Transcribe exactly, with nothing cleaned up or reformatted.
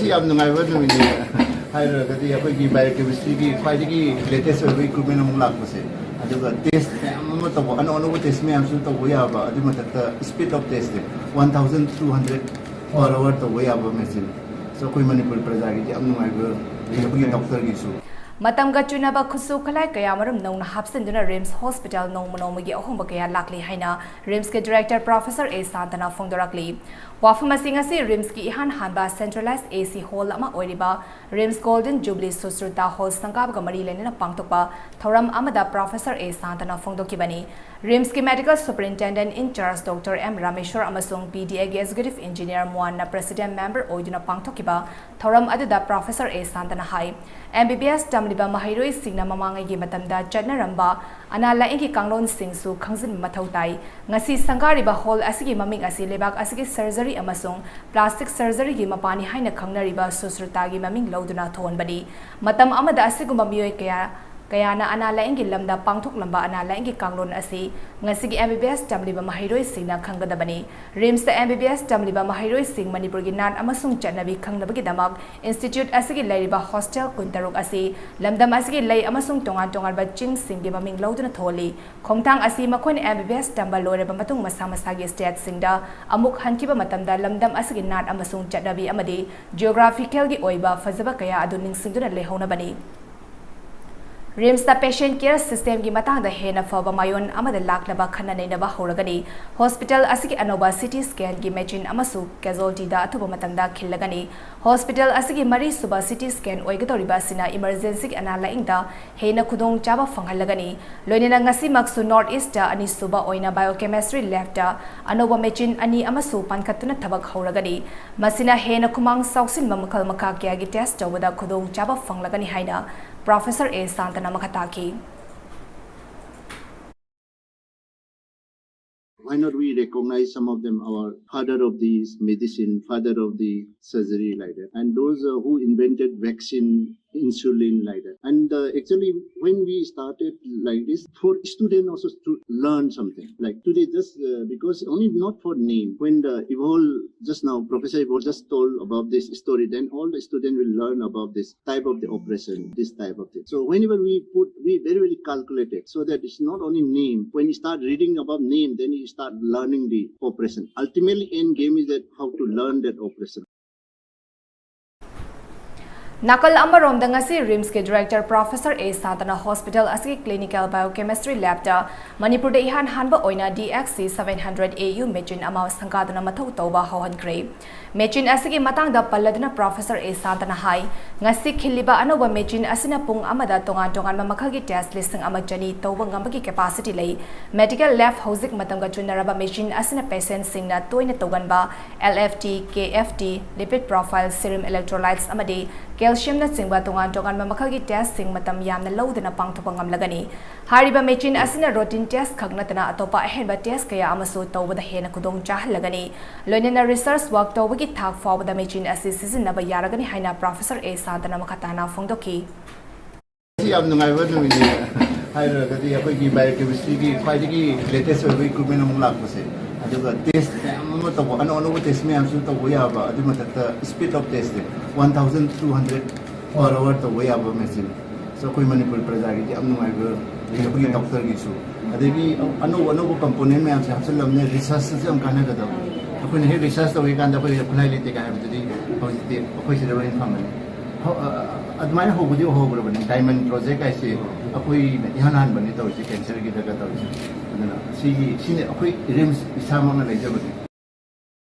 ꯌꯥꯝ ꯅꯨꯡꯉꯥꯏꯕ ꯅꯨꯃꯤꯠꯅꯤ꯫ ꯍꯥꯏꯔꯨꯔꯒꯗꯤ ꯑꯩꯈꯣꯏꯒꯤ biochemistryꯒꯤ ꯈ꯭ꯋꯥꯏꯗꯒꯤ latest ꯑꯣꯏꯕ equipment ꯑꯃꯨꯛ ꯂꯥꯛꯄꯁꯦ, ꯑꯗꯨꯒ test ꯃꯌꯥꯝ ꯑꯃ ꯇꯧꯕ, ꯑꯅꯧ ꯑꯅꯧꯕ test ꯃꯌꯥꯝꯁꯨ ꯇꯧꯕ ꯌꯥꯕ, ꯑꯗꯨ ꯃꯊꯛꯇ speed of test one thousand two hundred per hour ꯇꯧꯕ ꯌꯥꯕ machine꯫ So ꯑꯩꯈꯣꯏ ꯃꯅꯤꯄꯨꯔ ꯄ꯭ꯔꯖꯥꯒꯤꯗꯤ ꯌꯥꯝ ꯅꯨꯡꯉꯥꯏꯕ, ꯑꯩꯈꯣꯏꯒꯤ doctorꯒꯤꯁꯨ꯫ ꯃꯇꯝꯒ ꯆꯨꯅꯕ ꯈꯨꯠꯁꯨ ꯈꯨꯠꯂꯥꯏ ꯀꯌꯥꯃꯔꯨꯝ ꯅꯧꯅ ꯍꯥꯞꯆꯤꯟꯗꯨꯅ RIMS hospital ꯅꯣꯡꯃ ꯅꯣꯡꯃꯒꯤ ꯑꯍꯣꯡꯕ ꯀꯌꯥ ꯂꯥꯛꯂꯤ ꯍꯥꯏꯅ RIMSꯀꯤ director professor ꯑꯦ ꯁꯥꯟꯇꯅ ꯐꯣꯡꯗꯣꯔꯛꯂꯤ꯫ ꯋꯥꯐꯝ ꯑꯁꯤ ꯉꯁꯤ RIMSꯀꯤ ꯏꯍꯥꯟ ꯍꯥꯟꯕ centralized AC hall ꯑꯃ ꯑꯣꯏꯔꯤꯕ RIMS Golden Jubilee Sushrita Hall ꯁꯪꯒꯥꯕꯒ ꯃꯔꯤ ꯂꯩꯅꯅ ꯄꯥꯡꯊꯣꯛꯄ ꯊꯧꯔꯝ ꯑꯃꯗ professor A ꯁꯥꯟꯇꯅ ꯐꯣꯡꯗꯣꯛꯈꯤꯕꯅꯤ꯫ RIMSꯀꯤ medical superintendent in charge Doctor M ꯔꯥꯃꯦꯁ꯭ꯋꯔ ꯑꯃꯁꯨꯡ PDAꯒꯤ executive engineer ꯃꯣꯍꯟꯅ president member ꯑꯣꯏꯗꯨꯅ ꯄꯥꯡꯊꯣꯛꯈꯤꯕ ꯊꯧꯔꯝ ꯑꯗꯨꯗ professor ꯑꯦ ꯁꯥꯟꯇꯅ ꯍꯥꯏ, MBBS ꯇꯝꯂꯤꯕ ꯃꯍꯩꯔꯣꯏꯁꯤꯡꯅ ꯃꯃꯥꯡꯉꯩꯒꯤ ꯃꯇꯝꯗ ꯆꯠꯅꯔꯝꯕ ꯑꯅꯥ ꯂꯥꯏꯌꯦꯡꯒꯤ ꯀꯥꯡꯂꯣꯟꯁꯤꯡꯁꯨ ꯈꯪꯖꯤꯟꯕ ꯃꯊꯧ ꯇꯥꯏ꯫ ꯉꯁꯤ ꯁꯪꯒꯥꯔꯤꯕ hall ꯑꯁꯤꯒꯤ ꯃꯃꯤꯡ ꯑꯁꯤ ꯂꯩꯕꯥꯛ ꯑꯁꯤꯒꯤ surgery ꯑꯃꯁꯨꯡ plastic surgeryꯒꯤ ꯃꯄꯥꯅꯤ ꯍꯥꯏꯅ ꯈꯪꯅꯔꯤꯕ ꯁꯨꯁ꯭ꯔꯨꯇꯥꯒꯤ ꯃꯃꯤꯡ ꯂꯧꯗꯨꯅ ꯊꯣꯟꯕꯅꯤ꯫ ꯃꯇꯝ ꯑꯃꯗ ꯑꯁꯤꯒꯨꯝꯕ ꯃꯤꯑꯣꯏ ꯀꯌꯥ, ꯀꯌꯥꯅ ꯑꯅꯥ ꯂꯥꯏꯌꯦꯡꯒꯤ ꯂꯝꯗ ꯄꯥꯡꯊꯣꯛꯂꯝꯕ ꯑꯅꯥ ꯂꯥꯏꯌꯦꯡꯒꯤ ꯀꯥꯡꯂꯣꯟ ꯑꯁꯤ ꯉꯁꯤꯒꯤ MBBS ꯇꯝꯂꯤꯕ ꯃꯍꯩꯔꯣꯏꯁꯤꯡꯅ ꯈꯪꯒꯗꯕꯅꯤ꯫ RIMSꯇ MBBS ꯇꯝꯂꯤꯕ ꯃꯍꯩꯔꯣꯏꯁꯤꯡ ꯃꯅꯤꯄꯨꯔꯒꯤ ꯅꯥꯠ ꯑꯃꯁꯨꯡ ꯆꯠꯅꯕꯤ ꯈꯪꯅꯕꯒꯤꯗꯃꯛ institute ꯑꯁꯤꯒꯤ ꯂꯩꯔꯤꯕ hostel ꯀꯨꯟꯇꯔꯨꯛ ꯑꯁꯤ ꯂꯝꯗꯝ ꯑꯁꯤꯒꯤ ꯂꯩ ꯑꯃꯁꯨꯡ ꯇꯣꯉꯥꯟ ꯇꯣꯉꯥꯟꯕ ꯆꯤꯡꯁꯤꯡꯒꯤ ꯃꯃꯤꯡ ꯂꯧꯗꯨꯅ ꯊꯣꯜꯂꯤ꯫ ꯈꯣꯡꯊꯥꯡ ꯑꯁꯤ ꯃꯈꯣꯏꯅ MBBS ꯇꯝꯕ ꯂꯣꯏꯔꯕ ꯃꯇꯨꯡ ꯃꯁꯥ ꯃꯁꯥꯒꯤ stateꯁꯤꯡꯗ ꯑꯃꯨꯛ ꯍꯟꯈꯤꯕ ꯃꯇꯝꯗ ꯂꯝꯗꯝ ꯑꯁꯤꯒꯤ ꯅꯥꯠ ꯑꯃꯁꯨꯡ ꯆꯠꯅꯕꯤ ꯑꯃꯗꯤ geographicalꯒꯤ ꯑꯣꯏꯕ ꯐꯖꯕ ꯀꯌꯥ ꯑꯗꯨ ꯅꯤꯡꯁꯤꯡꯗꯨꯅ ꯂꯩꯍꯧꯅꯕꯅꯤ꯫ RIMSꯇ patient care systemꯒꯤ ꯃꯇꯥꯡꯗ ꯍꯦꯟꯅ ꯐꯕ ꯃꯥꯏꯑꯣꯟ ꯑꯃꯗ ꯂꯥꯛꯅꯕ ꯈꯟꯅ ꯅꯩꯅꯕ ꯍꯧꯔꯒꯅꯤ꯫ Hospital ꯑꯁꯤꯒꯤ ꯑꯅꯧꯕ CT scanꯒꯤ machine ꯑꯃꯁꯨ casualtyꯗ ꯑꯊꯨꯕ ꯃꯇꯝꯗ ꯈꯤꯜꯂꯒꯅꯤ꯫ Hospital ꯑꯁꯤꯒꯤ ꯃꯔꯤꯁꯨꯕ CT scan ꯑꯣꯏꯒꯗꯧꯔꯤꯕ ꯑꯁꯤꯅ emergencyꯒꯤ ꯑꯅꯥ ꯂꯥꯏꯌꯦꯡꯗ ꯍꯦꯟꯅ ꯈꯨꯗꯣꯡꯆꯥꯕ ꯐꯪꯍꯜꯂꯒꯅꯤ꯫ ꯂꯣꯏꯅꯅ ꯉꯁꯤꯃꯛꯁꯨ North Eastꯇ ꯑꯅꯤꯁꯨꯕ ꯑꯣꯏꯅ biochemistry labꯇ ꯑꯅꯧꯕ machine ꯑꯅꯤ ꯑꯃꯁꯨ ꯄꯥꯟꯈꯠꯇꯨꯅ ꯊꯕꯛ ꯍꯧꯔꯒꯅꯤ꯫ ꯃꯁꯤꯅ ꯍꯦꯟꯅ ꯈꯨꯃꯥꯡ ꯆꯥꯎꯁꯤꯟꯕ ꯃꯈꯜ ꯃꯈꯥ ꯀꯌꯥꯒꯤ test ꯇꯧꯕꯗ ꯈꯨꯗꯣꯡꯆꯥꯕ ꯐꯪꯂꯒꯅꯤ ꯍꯥꯏꯅ professor ꯑꯦ ꯁꯥꯟꯇꯅ ꯃꯈꯥ ꯇꯥꯈꯤ꯫ Why not we recognize some of them, our father of the medicine, father of the surgery, like that? And those uh, who invented vaccine, insulin, like that. And uh, actually, when we started like this, for student also to learn something. Like today, just uh, because only not for name. When the Evolve just now, Professor Evolve just told about this story, then all the student will learn about this type of the operation, this type of thing. So whenever we put, we very, very calculated, so that it's not only name. When you start reading about name, then you start learning the operation. Ultimately, end game is that how to learn that operation. ꯅꯥꯀꯜ ꯑꯃꯔꯣꯝꯗ, ꯉꯁꯤ ꯔꯤꯝꯁꯀꯤ director professor ꯑꯦ ꯁꯥꯟꯇꯅ hospital ꯑꯁꯤꯒꯤ clinical biochemistry ꯂꯦꯕꯇ ꯃꯅꯤꯄꯨꯔꯗ ꯏꯍꯥꯟ ꯍꯥꯟꯕ ꯑꯣꯏꯅ ꯗꯤ X ꯁꯤ seven hundred ꯑꯦ U machine ꯑꯃ ꯁꯪꯒꯥꯗꯨꯅ ꯃꯊꯧ ꯇꯧꯕ ꯍꯧꯍꯟꯈ꯭ꯔꯦ꯫ ꯃꯦꯆꯤꯟ ꯑꯁꯤꯒꯤ ꯃꯇꯥꯡꯗ ꯄꯜꯂꯗꯨꯅ ꯄ꯭ꯔꯣꯐꯦꯁꯔ ꯑꯦ ꯁꯥꯟꯇꯅ ꯍꯥꯏ, ꯉꯁꯤ ꯈꯤꯜꯂꯤꯕ ꯑꯅꯧꯕ ꯃꯦꯆꯤꯟ ꯑꯁꯤꯅ ꯄꯨꯡ ꯑꯃꯗ ꯇꯣꯉꯥꯟ ꯇꯣꯉꯥꯟꯕ ꯃꯈꯜꯒꯤ ꯇꯦꯁ ꯂꯤꯁꯤꯡ ꯑꯃ ꯆꯅꯤ ꯇꯧꯕ ꯉꯝꯕꯒꯤ ꯀꯦꯄꯥꯁꯤꯇꯤ ꯂꯩ꯫ ꯃꯦꯗꯤꯀꯦꯜ ꯂꯦꯕ ꯍꯧꯖꯤꯛ ꯃꯇꯝꯒ ꯆꯨꯅꯔꯕ ꯃꯦꯆꯤꯟ ꯑꯁꯤꯅ ꯄꯦꯁꯦꯟꯁꯤꯡꯅ ꯇꯣꯏꯅ ꯇꯧꯒꯟꯕ ꯑꯦꯜ ꯑꯦꯐ ꯇꯤ, ꯀꯦ F T, lipid profile, serum ꯏꯂꯦꯛꯇ꯭ꯔꯣꯂꯥꯏꯠꯁ ꯑꯃꯗꯤ ꯀꯦꯜꯁꯤꯌꯝꯅꯆꯤꯡꯕ ꯇꯣꯉꯥꯟ ꯇꯣꯉꯥꯟꯕ ꯃꯈꯜꯒꯤ ꯇꯦꯁꯁꯤꯡ ꯃꯇꯝ ꯌꯥꯝꯅ ꯂꯧꯗꯅ ꯄꯥꯡꯊꯣꯛꯄ ꯉꯝꯂꯒꯅꯤ꯫ ꯍꯥꯏꯔꯤꯕ ꯃꯦꯆꯤꯟ ꯑꯁꯤꯅ ꯔꯣꯇꯤꯟ ꯇꯦꯁ ꯈꯛ ꯅꯠꯇꯅ ꯑꯇꯣꯞꯄ ꯑꯍꯦꯟꯕ ꯇꯦꯁ ꯀꯌꯥ ꯑꯃꯁꯨ ꯇꯧꯕꯗ ꯍꯦꯟꯅ ꯈꯨꯗꯣꯡ ꯆꯥꯍꯜꯂꯒꯅꯤ꯫ ꯂꯣꯏꯅꯅ ꯔꯤꯁꯔꯆ ꯋꯥꯔꯛ ꯇꯧꯕꯒꯤ ꯊꯥꯛ ꯐꯥꯎꯕꯗ ꯃꯦꯆꯤꯟ ꯑꯁꯤ ꯁꯤꯖꯤꯟꯅꯕ ꯌꯥꯔꯒꯅꯤ ꯍꯥꯏꯅ ꯄ꯭ꯔꯣꯐꯦꯁꯔ ꯑꯦ ꯁꯥꯟꯇꯅ ꯃꯈꯥ ꯇꯥꯅ ꯐꯣꯡꯗꯣꯛꯈꯤ꯫ ꯁꯤ ꯌꯥꯝ ꯅꯨꯡꯉꯥꯏꯕ ꯅꯨꯃꯤꯠꯅꯤ꯫ ꯍꯥꯏꯔꯨꯔꯒꯗꯤ ꯑꯩꯈꯣꯏꯒꯤ ꯕꯥꯏꯑꯣꯀꯦꯃꯤꯁꯇ꯭ꯔꯤꯒꯤ ꯈ꯭ꯋꯥꯏꯗꯒꯤ ꯂꯦꯇꯦꯁ ꯑꯣꯏꯕ ꯏꯀ꯭ꯋꯤꯞꯃꯦꯟ ꯑꯃꯨꯛ ꯂꯥꯛꯄꯁꯦ, ꯑꯗꯨꯒ ꯇꯦꯁ ꯃꯌꯥꯝ ꯑꯃ ꯇꯧꯕ, ꯑꯅꯧ ꯑꯅꯧꯕ ꯇꯦꯁ ꯃꯌꯥꯝꯁꯨ ꯇꯧꯕ ꯌꯥꯕ, ꯑꯗꯨꯒꯤ ꯃꯊꯛꯇ ꯁ꯭ꯄꯤꯗ ꯑꯣꯐ ꯇꯦꯁꯁꯦ one thousand two hundred per hour ꯇꯧꯕ ꯌꯥꯕ ꯃꯦꯆꯤꯟ꯫ ꯁꯣ ꯑꯩꯈꯣꯏ ꯃꯅꯤꯄꯨꯔ ꯄ꯭ꯔꯖꯥꯒꯤꯗꯤ ꯌꯥꯝ ꯅꯨꯡꯉꯥꯏꯕ, ꯑꯗꯒꯤ ꯑꯩꯈꯣꯏꯒꯤ ꯗꯣꯛꯇꯔꯒꯤꯁꯨ, ꯑꯗꯒꯤ ꯑꯅꯧ ꯑꯅꯧꯕ ꯀꯝꯄꯣꯅꯦꯟ ꯃꯌꯥꯝꯁꯦ ꯍꯥꯞꯆꯤꯜꯂꯕꯅꯤꯅ ꯔꯤꯁꯔꯁꯇꯁꯨ ꯌꯥꯝ ꯀꯥꯟꯅꯒꯗꯕ꯫ ꯑꯩꯈꯣꯏꯅ ꯍꯦꯛ ꯔꯤꯁꯔꯁ ꯇꯧꯔꯤꯀꯥꯟꯗ ꯑꯩꯈꯣꯏ ꯈꯨꯠꯂꯥꯏ ꯂꯩꯇꯦ ꯀꯥꯏ ꯍꯥꯏꯕꯗꯨꯗꯤ ꯍꯧꯖꯤꯛꯇꯤ ꯑꯩꯈꯣꯏ ꯁꯤꯗ ꯂꯣꯏꯅ ꯐꯪꯒꯅꯤ꯫ ꯍꯧ-, ꯑ, ꯑꯗꯨꯃꯥꯏꯅ ꯍꯧꯕꯗꯤ ꯍꯧꯈ꯭ꯔꯕꯅꯤ꯫ ꯗꯥꯏꯃꯟ ꯄ꯭ꯔꯣꯖꯦꯛ ꯍꯥꯏꯁꯦ ꯑꯩꯈꯣꯏꯅ ꯏꯍꯥꯟ ꯍꯥꯟꯕꯅꯤ ꯇꯧꯔꯤꯁꯦ ꯀꯦꯟꯁꯔꯒꯤꯗꯒ ꯇꯧꯔꯤꯁꯦ꯫ ꯑꯗꯨꯅ ꯁꯤꯒꯤ, ꯁꯤꯅ ꯑꯩꯈꯣꯏ ꯔꯤꯝꯁ ꯏꯁꯥꯃꯛꯅ ꯂꯩꯖꯕꯅꯤ꯫